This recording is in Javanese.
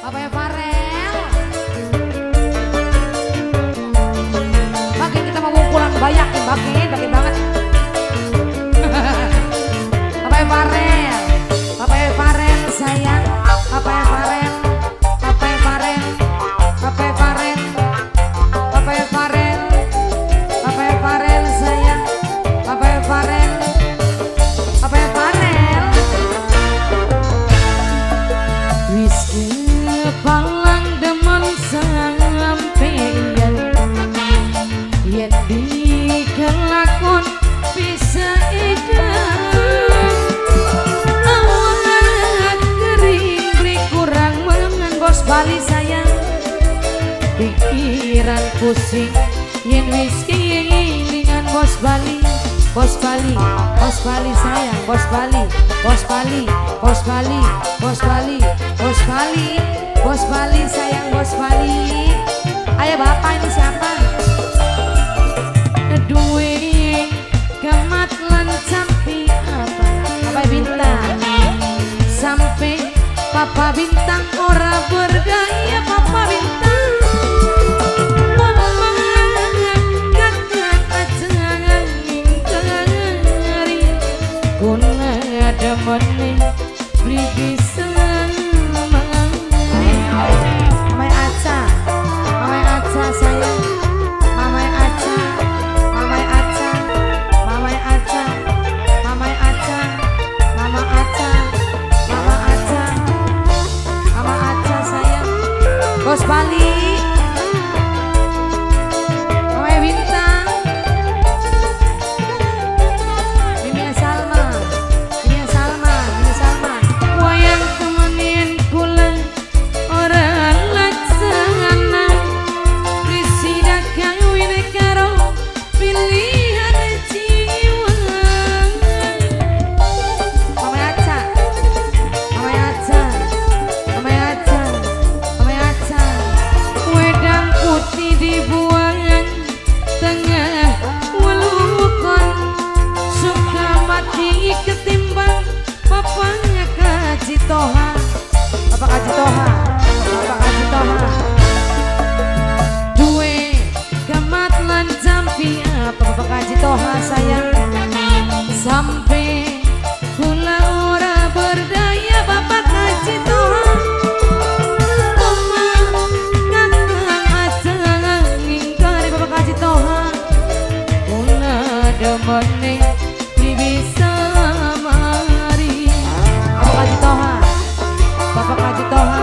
Bapak Farel. Makin kita mau pulang bayakin, makin, makin banget. Bapak Farel, Bapak Farel sayang, Bapak Farel, Bapak Farel, Bapak Farel, Bapak Farel, Bapak Farel sayang, Bapak Farel, Bapak Farel. Wis kepalang demen sampeyan yen dikelakon bisa edan awak kering beli kurang mangan bos Bali sayang pikiran pusing yen wis kelingan bos Bali, bos Bali, bos Bali sayang, bos Bali, bos Bali, bos Bali, bos Bali, bos Bali, bos Bali sayang, bos Bali. Ayo bapak ini siapa? Duwe kemat lan sampai apa? Bapak Bintang. Sampai Papa Bintang ora berdaya Papa Bintang. Mama kakak aja ngingkari kuna demene beli bisa Mamai Aca, Mamai Aca sayang, Mamai Aca, Mamai Aca, Mamai Aca, Mamai Aca, Mama Aca, Mama Aca, Mama Aca sayang, Bos Bali, Mamai Bintang, Mimi Salma, Mimi Salma, Mimi Salma, wayang temenin kula ora laksana risida kawin karo pilihan jiwa. Mama Aca, Mama Aca, Mama Aca, Mama Aca, wedang putih dibuang tengah welukon suka mati ketimbang Papa Kaji Toha, Bapak Kaji Toha, Bapak Kaji Toha. Duwe kemat lan jampi apa Bapak Kaji Toha sayang sampai kula ora berdaya Bapak Kaji Toha. Mama kakang aja ngingkari Bapak Kaji Toha kula demene bisa mari. Bapak Kaji Toha, Bapak Kaji Toha.